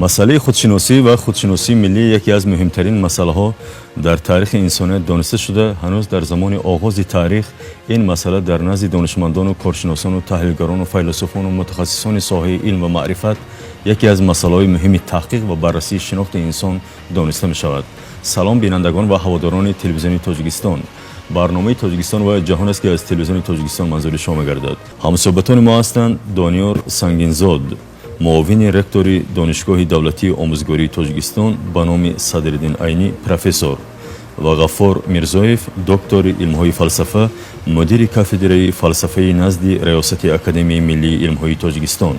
Масъалаи худшиносӣ ва худшиносии миллӣ яке аз муҳимтарин масъалаҳо дар таърихи инсоният дониста шуда, ҳанӯз дар замони оғози таърих ин масъала дар назди донишмандону коршиносону таҳлилгарону файласуфону мутахассисони соҳаи илм ва маърифат яке аз масъалаҳои муҳими таҳқиқ ва баррасии шинохти инсон дониста мешавад. Салом, бинандагон ва ҳаводорони Телевизиони Тоҷикистон! Барномаи «Тоҷикистон ва ҷаҳон» аст, ки аз Телевизиони Тоҷикистон манзури шумо мегардад. Ҳамсӯҳбатони мо ҳастанд Дониёр Сангинзод, муовини ректори Донишгоҳи давлатии омӯзгории Тоҷикистон ба номи Садриддин Айнӣ, профессор, ва Ғаффор Мирзоев, доктори илмҳои фалсафа, мудири кафедраи фалсафаи назди раёсати Академияи миллии илмҳои Тоҷикистон.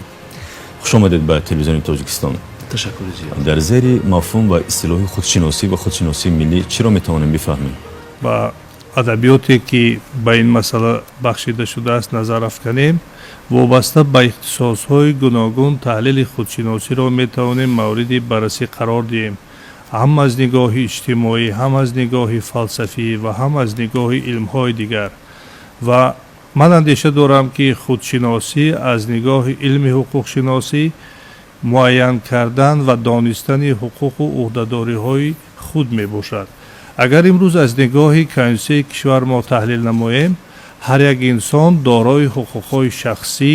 Хушомадед ба Телевизиони Тоҷикистон! Ташаккури зиёд. Дар зери мафҳум ва истилоҳи худшиносӣ ва худшиносии миллӣ чиро метавонем бифаҳмем? Ба адабиёте, ки ба ин масъала бахшида шудааст, назар афканем, вобаста ба ихтисосҳои гуногун таҳлили худшиносиро метавонем мавриди баррасӣ қарор диҳем, ҳам аз нигоҳи иҷтимоӣ, ҳам аз нигоҳи фалсафӣ ва ҳам аз нигоҳи илмҳои дигар. Ва ман андеша дорам, ки худшиносӣ аз нигоҳи илми ҳуқуқшиносӣ муайян кардан ва донистани ҳуқуқу ӯҳдадориҳои худ мебошад. Агар имрӯз аз нигоҳи конститутсияи кишвар мо таҳлил намоем, ҳар як инсон дорои ҳуқуқҳои шахсӣ,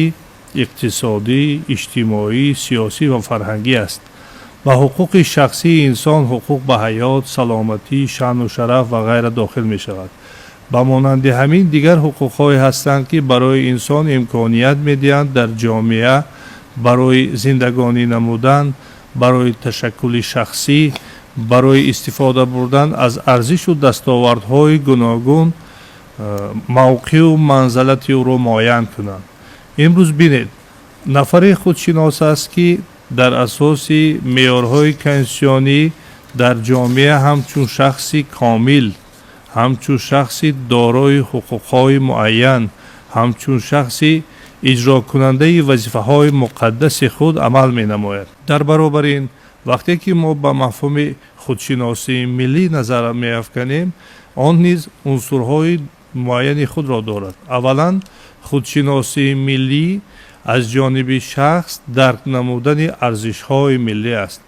иқтисодӣ, иҷтимоӣ, сиёсӣ ва фарҳангӣ аст. Ба ҳуқуқи шахсии инсон ҳуқуқ ба ҳаёт, саломатӣ, шаъну шараф ва ғайра дохил мешавад. Ба монанди ҳамин дигар ҳуқуқҳое ҳастанд, ки барои инсон имконият медиҳанд дар ҷомеа барои зиндагонӣ намудан, барои ташаккули шахсӣ, барои истифода бурдан аз арзишу дастовардҳои гуногун мавқеъу манзалати ӯро муайян кунанд. Имрӯз бинед, нафаре худшинос аст, ки дар асоси меъёрҳои конститутсионӣ дар ҷомеа ҳамчун шахси комил, ҳамчун шахси дорои ҳуқуқҳои муайян, ҳамчун шахси иҷрокунандаи вазифаҳои муқаддаси худ амал менамояд. Дар баробари ин, вақте ки мо ба мафҳуми худшиносии миллӣ назар меафканем, он низ унсурҳои муайяни худро дорад. Аввалан, худшиносии миллӣ аз ҷониби шахс дарк намудани арзишҳои миллӣ аст.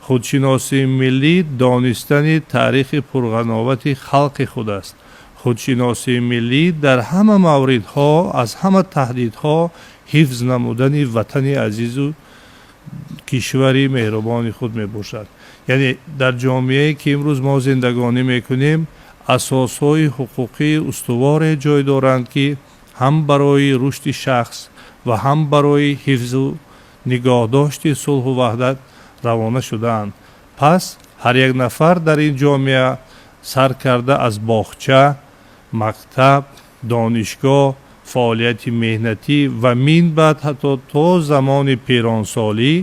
Худшиносии миллӣ донистани таърихи пурғановати халқи худ аст. Худшиносии миллӣ дар ҳама мавридҳо аз ҳама таҳдидҳо ҳифз намудани ватани азизу кишвари меҳрубони худ мебошад. Яъне дар ҷомеае, ки имрӯз мо зиндагонӣ мекунем, асосҳои ҳуқуқии устуворе ҷой доранд, ки ҳам барои рушди шахс ва ҳам барои ҳифзу нигоҳдошти сулҳу ваҳдат равона шудаанд. Пас ҳар як нафар дар ин ҷомеа, сар карда аз боғча, мактаб, донишгоҳ, фаъолияти меҳнатӣ ва мин баъд ҳатто то замони пиронсолӣ,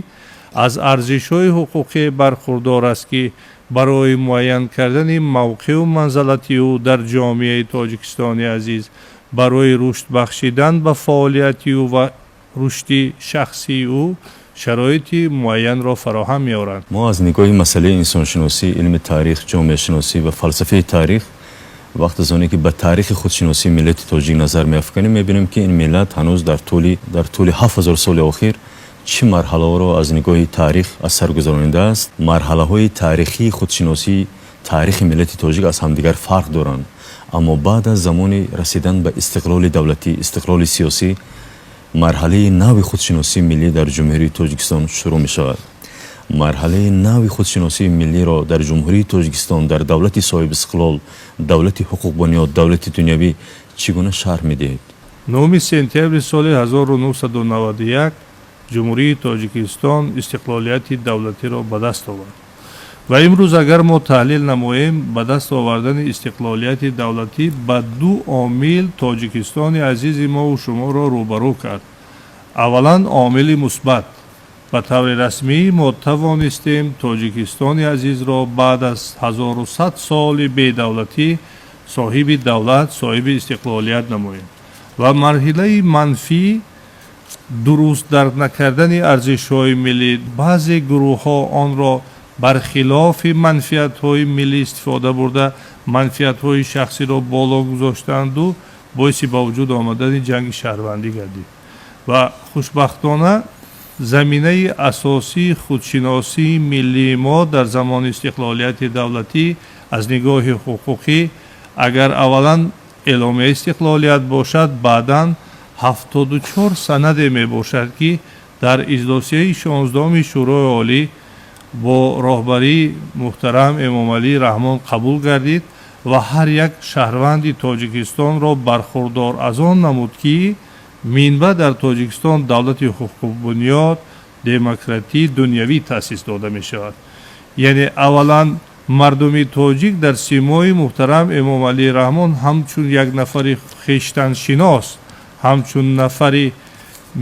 аз арзишҳои ҳуқуқӣ бархурдор аст, ки барои муайян кардани мавқеъу манзалати ӯ дар ҷомеаи Тоҷикистони азиз, барои рушд бахшидан ба фаъолияти ӯ ва рушди шахсии ӯ шароити муайянро фароҳам меоранд. Мо аз нигоҳи масъалаи инсоншиносӣ, илми таърих, ҷомеашиносӣ ва фалсафаи таърих, вақт аз оне ки ба таърихи худшиносии миллати тоҷик назар меафканем, мебинем, ки ин миллат ҳанӯз дар тӯли 7000 соли охир чӣ марҳалаҳоро аз нигоҳи таърих аз сар гузаронидааст. Марҳалаҳои таърихии худшиносии таърихи миллати тоҷик аз ҳамдигар фарқ доранд, аммо баъд аз замони расидан ба истиқлоли давлатӣ, истиқлоли сиёсӣ, марҳалаи нави худшиносии миллӣ дар Ҷумҳурии Тоҷикистон шурӯъ мешавад. Марҳалаи нави худшиносии миллиро дар Ҷумҳурии Тоҷикистон, дар давлати соҳибистиқлол, давлати ҳуқуқбунёд, давлати дунявӣ чӣ гуна шарҳ медиҳед? 9 сентябри соли 1991 Ҷумҳурии Тоҷикистон истиқлолияти давлатиро ба даст овард. Ва имрӯз агар мо таҳлил намоем, ба даст овардани истиқлолияти давлатӣ ба ду омил Тоҷикистони азизи мову шуморо рӯбарӯ кард. Аввалан, омили мусбат: ба таври расмӣ мо тавонистем Тоҷикистони азизро баъд аз 1100 соли бедавлатӣ соҳиби давлат, соҳиби истиқлолият намоем. Ва марҳилаи манфӣ: дуруст дарк накардани арзишҳои миллӣ, баъзе гурӯҳҳо онро бар хилофи манфиатҳои миллӣ истифода бурда, манфиатҳои шахсиро боло гузоштанду боиси ба вуҷуд омадани ҷанги шаҳрвандӣ гардид. Ва хушбахтона Заминаи асосии худшиносии миллии мо дар замони истиқлолияти давлатӣ аз нигоҳи ҳуқуқӣ агар аввалан эъломияи истиқлолият бошад, баъдан 74 санаде мебошад, ки дар иҷлосияи 16-уми Шӯрои Олӣ бо роҳбарии муҳтарам Эмомалӣ Раҳмон қабул гардид ва ҳар як шаҳрванди Тоҷикистонро бархурдор аз он намуд, ки минбаъд дар Тоҷикистон давлати ҳуқуқбунёд, демократӣ, дунявӣ таъсис дода мешавад. Яъне аввалан мардуми тоҷик дар симои муҳтарам Эмомалӣ Раҳмон ҳамчун як нафари хештаншинос, ҳамчун нафари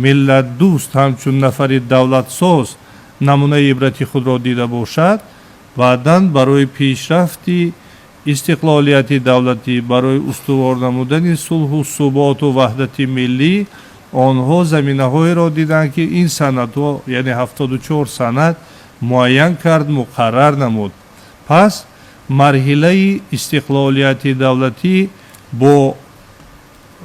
миллатдӯст, ҳамчун нафари давлатсоз намунаи ибрати худро дида бошад, баъдан барои пешрафти истиқлолияти давлатӣ, барои устувор намудани сулҳу суботу ваҳдати миллӣ онҳо заминаҳоеро диданд, ки ин санадҳо, яъне 74 санад муайян кард, муқаррар намуд. Пас марҳилаи истиқлолияти давлатӣ бо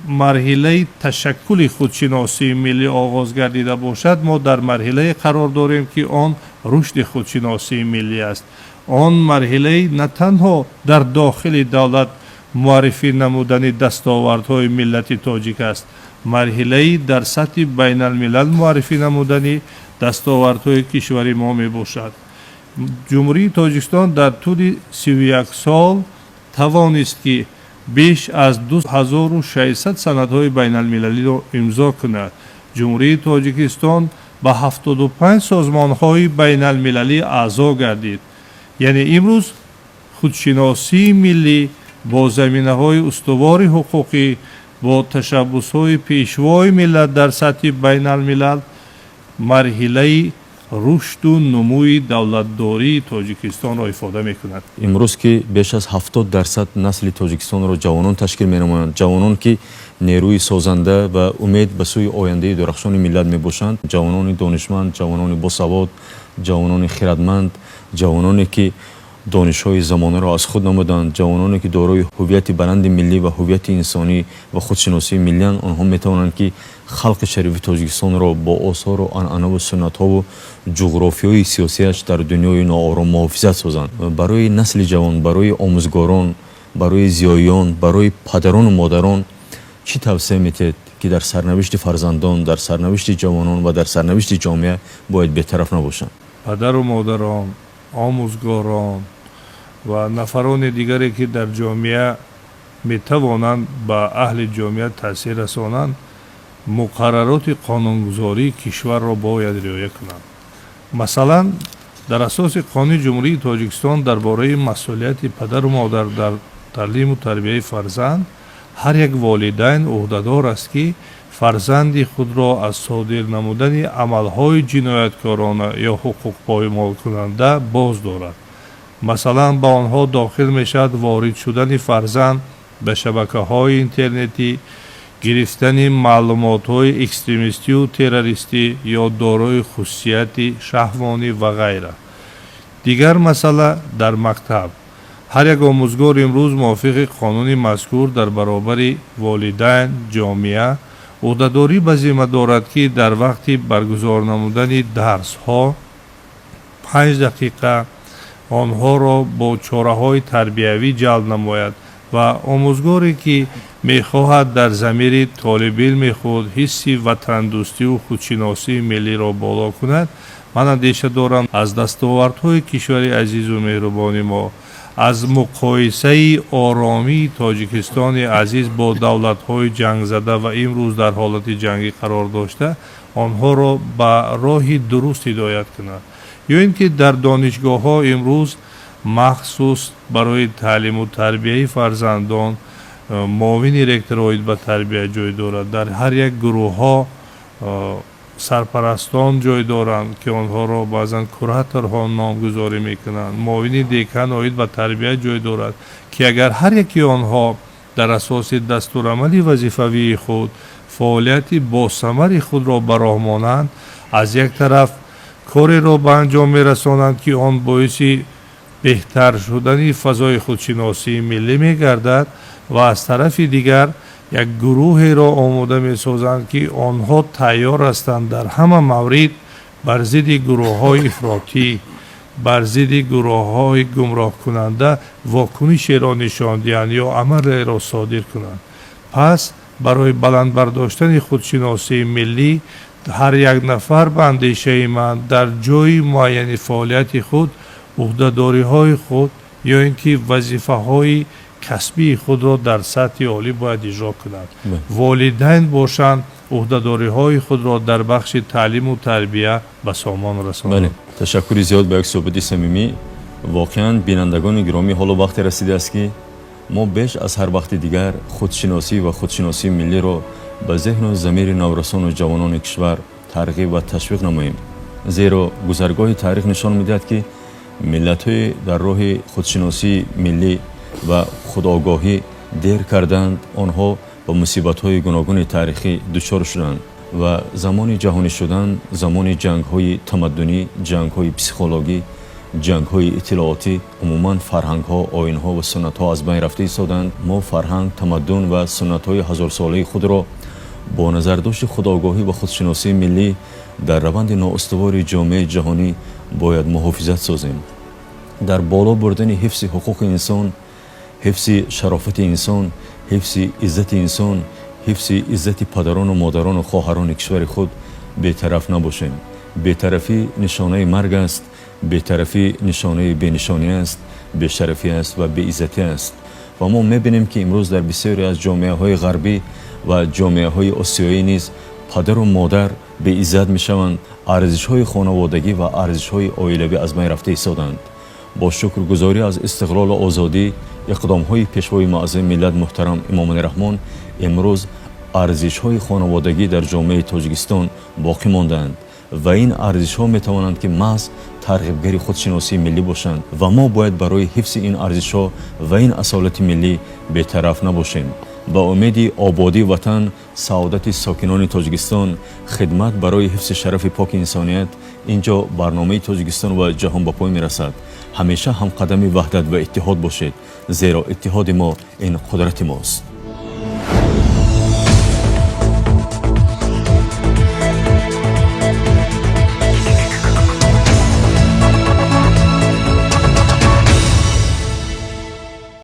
марҳилаи ташаккули худшиносии миллӣ оғоз гардида бошад, мо дар марҳилае қарор дорем, ки он рушди худшиносии миллӣ аст. Он марҳилаи на танҳо дар дохили давлат муаррифӣ намудани дастовардҳои миллати тоҷик аст, марҳилаи дар сатҳи байналмилал муаррифӣ намудани дастовардҳои кишвари мо мебошад. Ҷумҳурии Тоҷикистон дар тӯли 31 сол тавонист, ки беш аз 2600 санадҳои байналмилалиро имзо кунад. Ҷумҳурии Тоҷикистон ба 75 созмонҳои байналмилалӣ аъзо гардид. Яъне имрӯз худшиносии миллӣ бо заминаҳои устувори ҳуқуқӣ, бо ташаббусҳои пешвои миллат дар сатҳи байналмилал марҳилаи рушду нумӯи давлатдории Тоҷикистонро ифода мекунад. Имрӯз ки беш аз 70% насли Тоҷикистонро ҷавонон ташкил менамоянд, ҷавонон ки нерӯи созанда ва умед ба сӯи ояндаи дурахшони миллат мебошанд, ҷавонони донишманд, ҷавонони босавод, ҷавонони хирадманд, ҷавононе ки донишҳои замонаро аз худ намуданд, ҷавононе ки дорои ҳуввияти баланди миллӣ ва ҳуввияти инсонӣ ва худшиносии миллианд, онҳо метавонанд, ки халқи шарифи Тоҷикистонро бо осору анъанаву суннатҳову ҷуғрофиёи сиёсиаш дар дунёи ноором муҳофизат созанд. Барои насли ҷавон, барои омӯзгорон, барои зиёиён, барои падарону модарон чӣ тавсия метиҳед, ки дар сарнавишти фарзандон, дар сарнавишти ҷавонон ва дар сарнавишти ҷомеа бояд бетараф набошанд? Падару модарон, омӯзгорон ва нафарони дигаре, ки дар ҷомеа метавонанд ба аҳли ҷомеа таъсир расонанд, муқаррароти қонунгузории кишварро бояд риоя кунанд. Масалан, дар асоси Қонуни Ҷумҳурии Тоҷикистон дар бораи масъулияти падару модар дар таълиму тарбияи фарзанд ҳар як волидайн ӯҳдадор аст, ки фарзанди худро аз содир намудани амалҳои ҷинояткорона ё ҳуқуқпоймолкунанда боз дорад. Масалан, ба онҳо дохил мешавад ворид шудани фарзанд ба шабакаҳои интернетӣ, гирифтани маълумотҳои экстремистию террористӣ ё дорои хусусияти шаҳвонӣ ва ғайра. Дигар масъала, дар мактаб ҳар як омӯзгор имрӯз мувофиқи қонуни мазкур дар баробари волидайн, ҷомеа ӯҳдадорӣ ба зимма дорад, ки дар вақти баргузор намудани дарсҳо 5 дақиқа онҳоро бо чораҳои тарбиявӣ ҷалб намояд. Ва омӯзгоре, ки мехоҳад дар замири толибилми худ ҳисси ватандӯстиву худшиносии миллиро боло кунад, ман андеша дорам, аз дастовардҳои кишвари азизу меҳрубони мо, аз муқоисаи оромии Тоҷикистони азиз бо давлатҳои ҷангзада ва имрӯз дар ҳолати ҷангӣ қарор дошта, онҳоро ба роҳи дуруст ҳидоят кунад. Ё ин ки дар донишгоҳҳо имрӯз махсус барои таълиму тарбияи фарзандон муовини ректор оид ба тарбия ҷой дорад, дар ҳар як гурӯҳҳо сарпарастон ҷой доранд, ки онҳоро баъзан кураторҳо номгузорӣ мекунанд, муовини декан оид ба тарбия ҷой дорад, ки агар ҳар яки онҳо дар асоси дастурамали вазифавии худ фаъолияти босамари худро ба роҳ монанд, аз як тараф кореро ба анҷом мерасонанд, ки он боиси беҳтар шудани фазои худшиносии миллӣ мегардад, ва аз тарафи дигар як гурӯҳеро омода месозанд, ки онҳо тайёр ҳастанд дар ҳама маврид. Бар зидди гурӯҳҳои ифротӣ, бар зидди гурӯҳҳои гумроҳкунанда вокунишеро нишон диҳанд ё амалеро содир кунанд. Пас барои баланд бардоштани худшиносии миллӣ ҳар як нафар, ба андешаи ман, дар ҷои муайяни фаъолияти худ уҳдадориҳои худ ё ин ки вазифаҳои касбии худро дар сатҳи олӣ бояд иҷро кунад. Волидайн бошанд, уҳдадориҳои худро дар бахши таълиму тарбия ба сомон расонанд. Ташаккури зиёд ба як суҳбати самимӣ. Воқеан, бинандагони гиромӣ, ҳоло вақте расидааст, ки мо беш аз ҳар вақти дигар худшиносӣ ва худшиносии миллиро ба зеҳну замири наврасону ҷавонони кишвар тарғиб ва ташвиқ намоем, зеро гузаргоҳи таърих нишон медиҳад, ки миллатҳое дар роҳи худшиносии миллӣ ва худогоҳӣ дер карданд, онҳо ба мусибатҳои гуногуни таърихӣ дучор шуданд ва замони ҷаҳонӣ шудан, замони ҷангҳои тамаддунӣ, ҷангҳои психологӣ, ҷангҳои иттилоотӣ, умуман фарҳангҳо, оинҳо ва суннатҳо аз байн рафта истоданд. Мо фарҳанг, тамаддун ва суннатҳои ҳазорсолаи худро бо назардошти худогоҳӣ ва худшиносии миллӣ дар раванди ноустувори ҷомеаи ҷаҳонӣ бояд муҳофизат созем. Дар боло бурдани ҳифзи ҳуқуқи инсон, ҳифзи шарофати инсон, ҳифзи иззати инсон, ҳифзи иззати падарону модарону хоҳарони кишвари худ бетараф набошем. Бетарафӣ нишонаи марг аст, бетарафӣ нишонаи бенишонӣ аст, бешарафӣ аст ва беиззатӣ аст. Ва мо мебинем, ки имрӯз дар бисёре аз ҷомеаҳои ғарбӣ ва ҷомеаҳои осиёӣ низ падару модар беиззат мешаванд, арзишҳои хонаводагӣ ва арзишҳои оилавӣ аз байн рафта истоданд. Бо шукргузорӣ аз истиқлолу озодӣ, иқдомҳои Пешвои муаззами миллат муҳтарам Эмомалӣ Раҳмон, имрӯз арзишҳои хонаводагӣ дар ҷомеаи Тоҷикистон боқӣ мондаанд ва ин арзишҳо метавонанд, ки маҳз тарғибгари худшиносии миллӣ бошанд ва мо бояд барои ҳифзи ин арзишҳо ва ин асолати миллӣ бетараф набошем. Ба умеди ободии ватан, саодати сокинони Тоҷикистон, хидмат барои ҳифзи шарафи поки инсоният, ин ҷо барномаи «Тоҷикистон ва ҷаҳон» ба пой мерасад. Ҳамеша ҳамқадами ваҳдат ва иттиҳод бошед, зеро иттиҳоди мо ин қудрати мост.